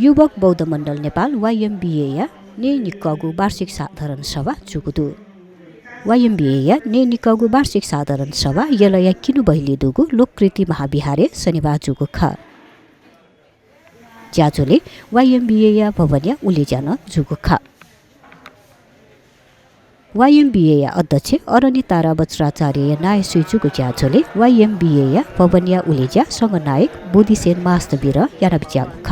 युवक बौद्ध मण्डल नेपाल वाइएमबिएया ने निकगु वार्षिक साधारण सभा जुगुदु वाइएमबिएया ने निकगु वार्षिक साधारण सभा यलया किनु बहिलिदुगु लोककृति महाविहारे शनिबार जुगु ख ज्याजोले वाइएमबिएया भवन्या उलेज्यान जुगु ख वाइएमबिएया अध्यक्ष अरणी तारा वज्राचार्य नाय सुजुगु ज्याजोले वाइएमबिएया भवन्या उलेज्या संघनायक बोधिसेन मास्तवीर यानाबिज्यागु ख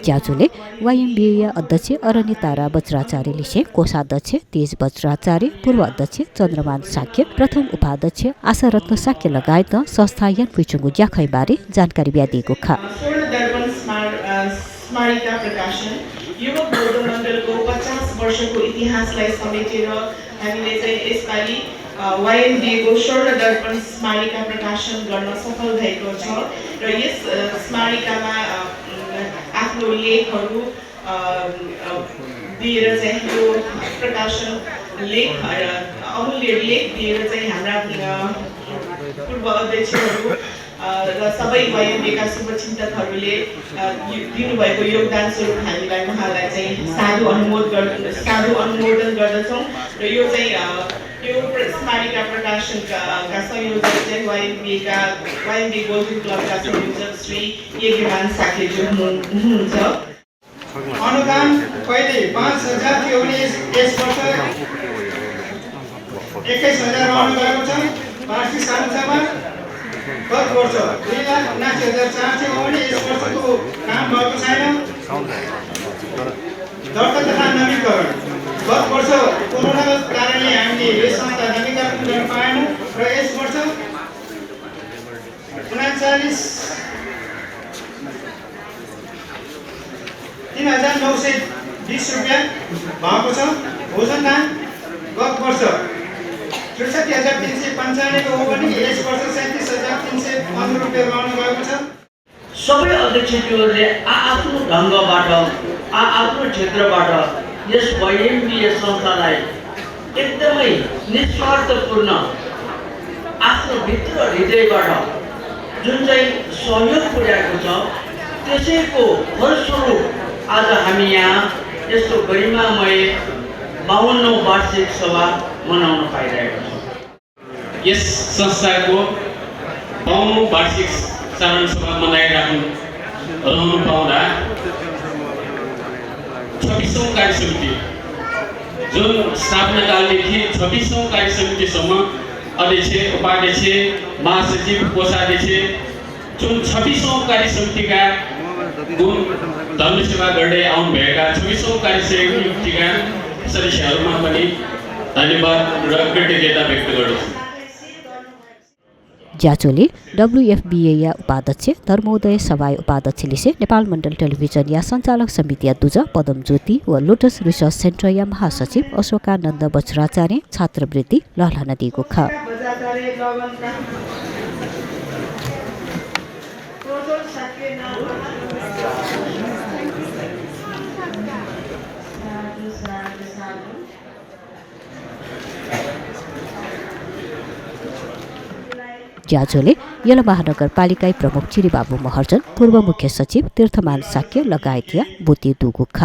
ज्याजोले वाइएमबिएया अध्यक्ष अरणी तारा वज्राचार्यले से कोषाध्यक्ष तेज वज्राचार्य पूर्व अध्यक्ष चन्द्रमान साक्य प्रथम उपाध्यक्ष आशारत्न साक्य लगायत संस्था यान पुइचुगु ज्याखैबारे जानकारी दिएको ख स्मारिका प्रकाशन युवक बौद्ध मण्डलको 50 वर्षको इतिहासलाई समेटेर हामीले चाहिँ यसपालि वाइएमबिएको स्वर्ण दर्पण स्मारिका प्रकाशन गर्न सफल भएको छ र यस स्मारिकामा आफ्नो लेखहरू दिएर चाहिँ यो प्रकाशन लेख अमूल्य लेख दिएर चाहिँ हाम्रा पूर्व अध्यक्षहरू र सबै वाइएमबिएका शुभचिन्तकहरूले दिनुभएको योगदान स्वरूप हामीलाई उहाँलाई चाहिँ साधु अनुमोदन गर्दछौँ र यो चाहिँ यो स्मारिका प्रकाशनका संयोजक चाहिँ वाइएमबी गोल्फिङ क्लबका संयोजक श्री यज्ञमान साकेज्यू हुनुहुन्छ। अनुदान पहिले 5000 थियो भने यस वर्ष 21000 अनुदान छ वार्षिक साधारणसभा गत वर्ष 2,79,400 थियो भने यस वर्षको काम भएको छैन। दर्ता तथा नवीकरण गत वर्ष कोरोनाको कारणले हामीले यो संस्था नवीकरण गर्न पाएनौँ र यस वर्ष 3,920 रुपियाँ भएको छ। भोजनदान गत वर्ष 63,395 हो भने यस वर्ष 37,315 रुपियाँ रहनु गएको छ। सबै अध्यक्षज्यूहरूले आफ्नो ढङ्गबाट आफ्नो क्षेत्रबाट यस वाइएमबिए संस्थालाई एकदमै निस्वार्थपूर्ण आफ्नो भित्र हृदयबाट जुन चाहिँ सहयोग पुर्याएको छ त्यसैको फलस्वरूप आज हामी यहाँ यस्तो गरिमामय 52औं वार्षिक सभा मनाउन पाइरहेका छौँ। यस संस्थाको 52औं वार्षिक साधारण सभा मनाइरहनु पाउँदा 26औं कार्य समिति जुन स्थापना कालदेखि 26औं कार्य समितिसम्म अध्यक्ष उपाध्यक्ष महासचिव कोषाध्यक्ष जुन 26औं कार्य समितिका धर्मसेवा गर्दै आउनुभएका 26औं कार्य समितिका सदस्यहरूमा पनि धन्यवाद र कृतज्ञता व्यक्त गर्दछु। ज्याचोले डब्ल्युएफबिएया उपाध्यक्ष धर्मोदय सभाय उपाध्यक्षले से नेपाल मण्डल टेलिभिजन या सञ्चालक समिति अध्यक्ष पदम ज्योति व लोटस रिसर्च सेन्टर या महासचिव अशोकानन्द वज्राचार्य छात्रवृत्ति लहलान दिएको ख ज्याजोले यला महानगरपालिका प्रमुख चिरीबाबु महर्जन पूर्व मुख्य सचिव तीर्थमान साक्य लगायतका बुद्धि दुगु ख